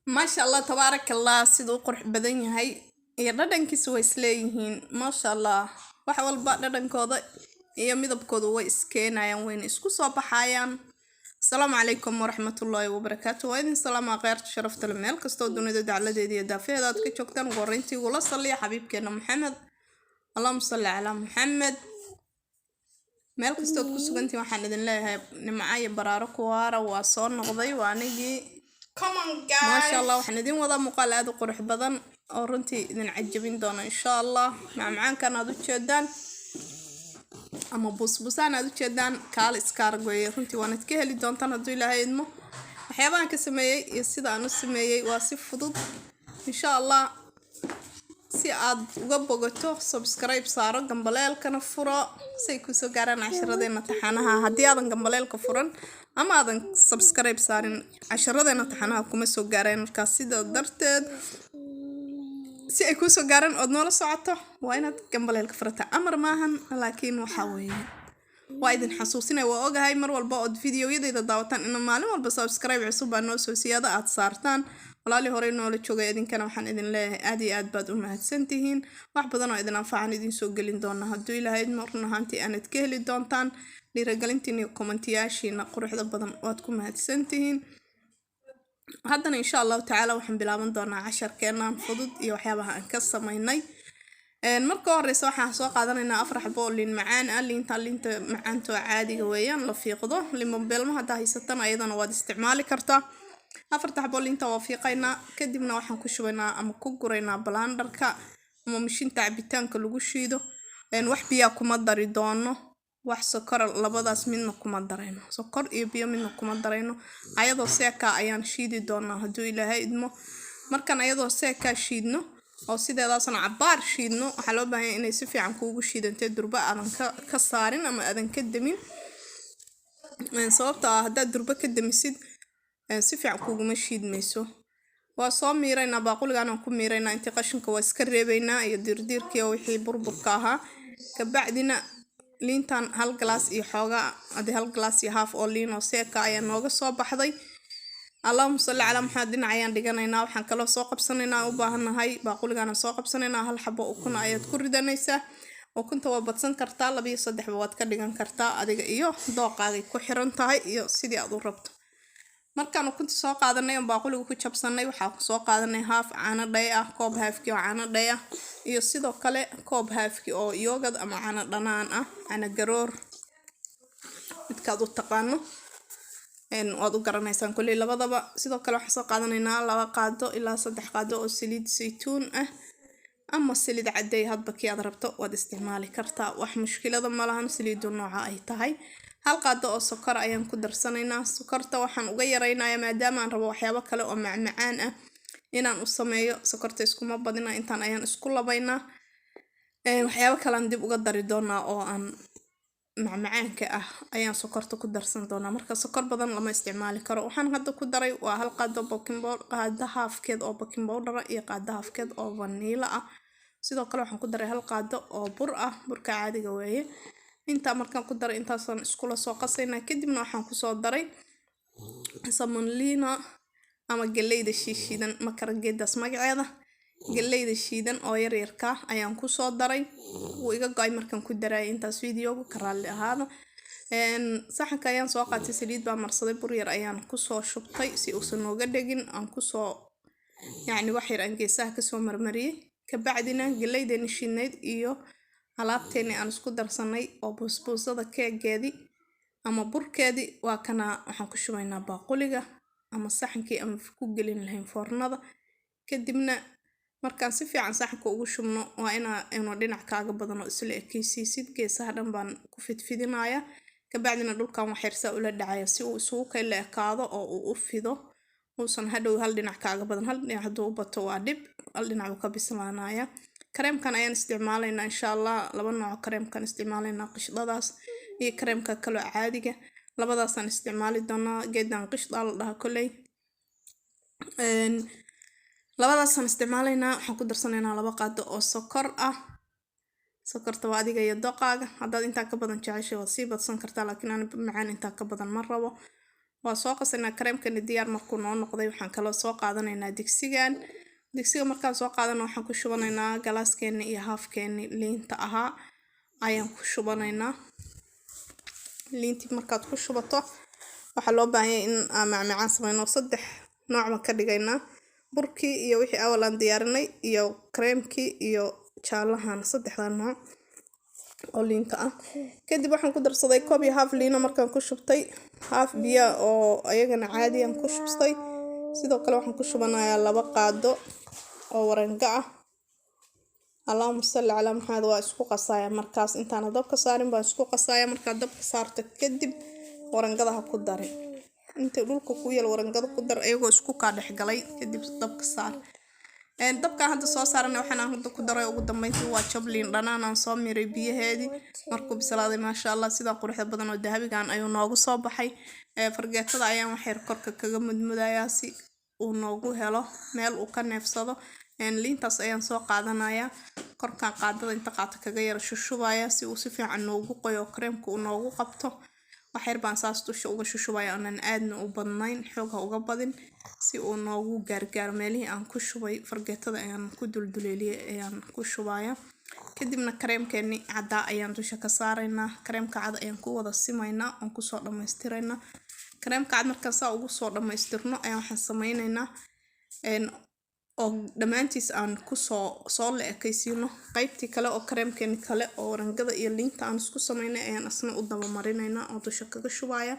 Maasha Allah, tabaaraka Allah, siduu u qurux badan yahay iyo dhadhankiisa way isleeyihiin. Maasha Allah, wax walba dhadhankooda iyo midabkooda way iskeenayaan, wayna isku soo baxayaan. Asalaamu calaykum waraxmatullaahi wabarakaatu. Waa idin salaamaa kheyrta sharafta leh meel kastoo dunida dacladeeda iyo daafeeda aad ka joogtaan. Ugu horreyntii ugula salliya xabiibkeena Maxamed, allahuma salli calaa Maxamed. Meel kastood ku sugantihiin waxaan idin leeyahay nimco iyo baraaro ku waara. Waa soo noqday, waa anigii. Come on, guys. Maasha Allah, waxaan idin wadaa muuqaal aada u qurux badan oo runtii idin cajabin doona, insha Allah. Macmacaankan aad u jeedaan ama busbusaan aad u jeedaan, kaal iska arag weeye. Runtii waanad ka heli doontaan hadduu Ilaahay idmo. Waxyaabahan ka sameeyey iyo sida aan u sameeyey waa si fudud, insha Allah. Si aad uga bogato, subscribe saaro, gambaleelkana furo say kusoo gaaraan casharadeena taxanaha. Haddii aadan gambaleelka furan ama aadan subscribe saarin, casharadeena taxanaha kuma soo gaareen. Markaas sida darteed, si ay kuusoo gaaraan ood noola socoto, waa inaad gambaleelka furataa. Amar maahan, laakiin waxaa weeye waa idin xasuusinaya. Waa ogahay mar walba ood videoyadayda daawataan ina maalin walba subscribe cusub baa noo soo siyaada aad saartaan. Walaalii horey noola joogay, idinkana waxaan idin leeyahay aad iyo aad baad u mahadsantihiin. Wax badan oo idin anfacan idin soo gelin doona hadduu Ilaahay idmo. Run ahaantii aanad ka heli doontaan. Dhiiragelintiin iyo kommentiyaashiina quruxda badan waad ku mahadsantihiin. Haddana, insha Allahu tacaala, waxaan bilaaban doonaa casharkeenan fudud iyo waxyaabaha aan ka sameynay. Marka horeysa waxaan soo qaadanaynaa afar xabo oo liin macaan ah. Liinta, liinta macaanta oo caadiga weeyaan, la fiiqdo. Limon beelma haddaa haysatana, ayadana waad isticmaali kartaa. Afarta xabo liinta waa fiiqaynaa, kadibna waxaan ku shubaynaa ama ku guraynaa blenderka ama mishinta cabitaanka lagu shiido. Wax biyaa kuma dari doono, wax sokora labadaas midna kuma darayno, sokor iyo biyo midna kuma darayno. Ayadoo seekaa ayaan shiidi doonaa hadduu Ilaahay idmo. Markaan ayadoo seekaa shiidno oo sideedaasna cabaar shiidno, waxaa loo baahan yahay inay si fiican kuugu shiidantay, durba aadan ka saarin ama aadan ka demin, sababtoo ah haddaad durba ka demisid, si fiican kuuguma shiidmayso. Waa soo miiraynaa, baaquligaan ku miiraynaa. Intii qashinka waa iska reebaynaa iyo diirdiirkii oo wixii burburka ahaa. Kabacdina liintan hal galaas iyo xoogaa, hadii hal galaas iyo half oo liin oo seeka ayaa nooga soo baxday. Allahuma salli calaa Maxamed. Dhinac ayaan dhiganaynaa. Waxaan kaloo soo qabsanaynaa, u baahannahay, baaquligaana soo qabsanaynaa. Hal xabo ukuna ayaad ku ridanaysaa. Ukunta waa badsan kartaa, laba iyo saddexba waad ka dhigan kartaa, adiga iyo dooqaagay ku xiran tahay iyo sidii aad u rabto. Markaan ukunta soo qaadanay oon baaquliga ku jabsanay, waxaa soo qaadanay half caano dhay ah, koob halfkii oo caano dhay ah, iyo sidoo kale koob halfkii oo yogurt ama caano dhanaan ah, caano garoor, midkaad u taqaano waad u garanaysaan kolley labadaba. Sidoo kale waxaan soo qaadanaynaa 2 qaado ilaa 3 qaado oo saliid saytuun ah ama saliid cadey, hadba kii aad rabto waad isticmaali kartaa, wax mushkilada ma lahan saliidu nooca ay tahay. Hal qaado oo sokor ayaan ku darsanaynaa. Sokorta waxaan uga yaraynayaa maadaama aan rabo waxyaabo kale oo macmacaan ah inaan u sameeyo. Sokorta iskuma badina, intaan ayaan isku labaynaa. Waxyaabo kale aan dib uga dari doonaa oo aan macmacaanka ah ayaan sokorta ku darsan doonaa. Marka sokor badan lama isticmaali karo. Waxaan hadda ku daray waa hal qaado baking powder, qaado halfkeed oo baking powder ah iyo qaado halfkeed oo vanilla ah. Sidoo kale waxaan ku daray hal qaado oo bur ah, burka caadiga weeye. Intaa markaan ku daray, intaasaan iskula soo qasaynaa. Kadibna waxaan kusoo daray semolina ama galleyda shiishiidan, makara geedaas magaceeda, galleyda shiidan oo yaryarka ayaan kusoo daray. Wuu iga go'ay markaan ku darayay intaas videoga, ka raalli ahaada. Saxanka ayaan soo qaatay, saliid baa marsaday, bur yar ayaan kusoo shubtay si uusan nooga dhegin. Aan kusoo, yacni, wax yar aan geesaha kasoo marmariyey. Kabacdina galeydeeni shiidnayd iyo alaabteeni aan isku darsanay oo buusbuusada keegeedii ama burkeedii waa kana. Waxaan ku shubaynaa baaquliga ama saxankii aan ku gelin lahayn foornada. Kadibna markaan si fiican saxanka ugu shubno, waa inaa inuu dhinac kaaga badan oo isla ekeysiisid. Geesaha dhan baan ku fidfidinaya. Kabacdina dhulkan wax yar saa ula dhacaya si uu isugu kala ekaado oo uu u fido, uusan hadhow hal dhinac kaaga badan. Hal dhinac hadduu u bato waa dhib, hal dhinac buu ka bislaanaya. Kareemkan ayaan isticmaalaynaa, insha Allah. Laba nooc kareemkan isticmaalaynaa, qishdadaas iyo kareemka kaloo caadiga, labadaasaan isticmaali doonaa. Geedan qishda la dhahaa kolley. Labadaasaan isticmaalaynaa. Waxaan ku darsanaynaa 2 qaado oo sokor ah. Sokorta waa adiga iyo doqaaga. Haddaad intaa ka badan jeceshay, waad sii badsan kartaa, laakiin ani macaan intaa ka badan ma rabo. Waa soo qasaynaa kareemkani. Diyaar markuu noo noqday, waxaan kaloo soo qaadanaynaa digsigan. Digsiga markaan soo qaadano, waxaan ku shubanaynaa galaaskeeni iyo haafkeeni liinta ahaa ayaan ku shubanaynaa. Liintii markaad ku shubato, waxaa loo baahan yahay in aan macmacaan sameyno. Saddex nooc baan ka dhigaynaa: burkii iyo wixii awal aan diyaarinay iyo kareemkii iyo jaalahan, saddexda nooc oo liinta ah. Kadib waxaan ku darsaday koob iyo haaf liina. Markaan ku shubtay, haaf biya oo ayagana caadi aan ku shubtay. Sidoo kale waxaan ku shubanayaa 2 qaado oo warango ah. Allahuma salli calaa Maxamed. Waa isku qasaya markaas. Intaana dabka saarin baan isku qasaya. Markaad dabka saarto kadib, warangada ha ku darin. Inta dhulka ku yal warangada ku dar, iyagoo isku kaa dhexgalay kadib dabka saar. Dabkaan hadda soo saarana, waxaan hadda ku daray ugu dambeyntii waa jabliin dhanaan aan soo miray biyaheedii. Markuu bislaaday, maasha Allah, sidaa quruxda badan oo dahabigan ayuu noogu soo baxay. Fargeetada ayaan waxyar korka kaga mudmudayaa si uu noogu helo meel uu ka neefsado. Liintaas ayaan soo qaadanayaa, korkaan qaadada inta qaato kaga yara shushubaya si uu si fiican noogu qoyo, kareemka uu noogu qabto. Waxyar baan saas dusha uga shushubaya oonan aadna u badnayn, xoog ha uga badin, si uu noogu gaargaaro meelihii aan ku shubay. Fargeetada ayaan ku dulduleeliyay ayaan ku shubaya. Kadibna kareemkeeni caddaa ayaan dusha ka saaraynaa. Kareemka cad ayaan ku wada simaynaa oon kusoo dhammaystiraynaa. Kareemka cad markaan saa ugu soo dhammaystirno ayaan waxaan sameynaynaa oo dhammaantiis aan kusoo soo la ekaysiino qaybtii kale oo kareemkeeni kale oo warangada iyo liinta aan isku sameynay ayaan asna u daba marinaynaa oo dusha kaga shubaya.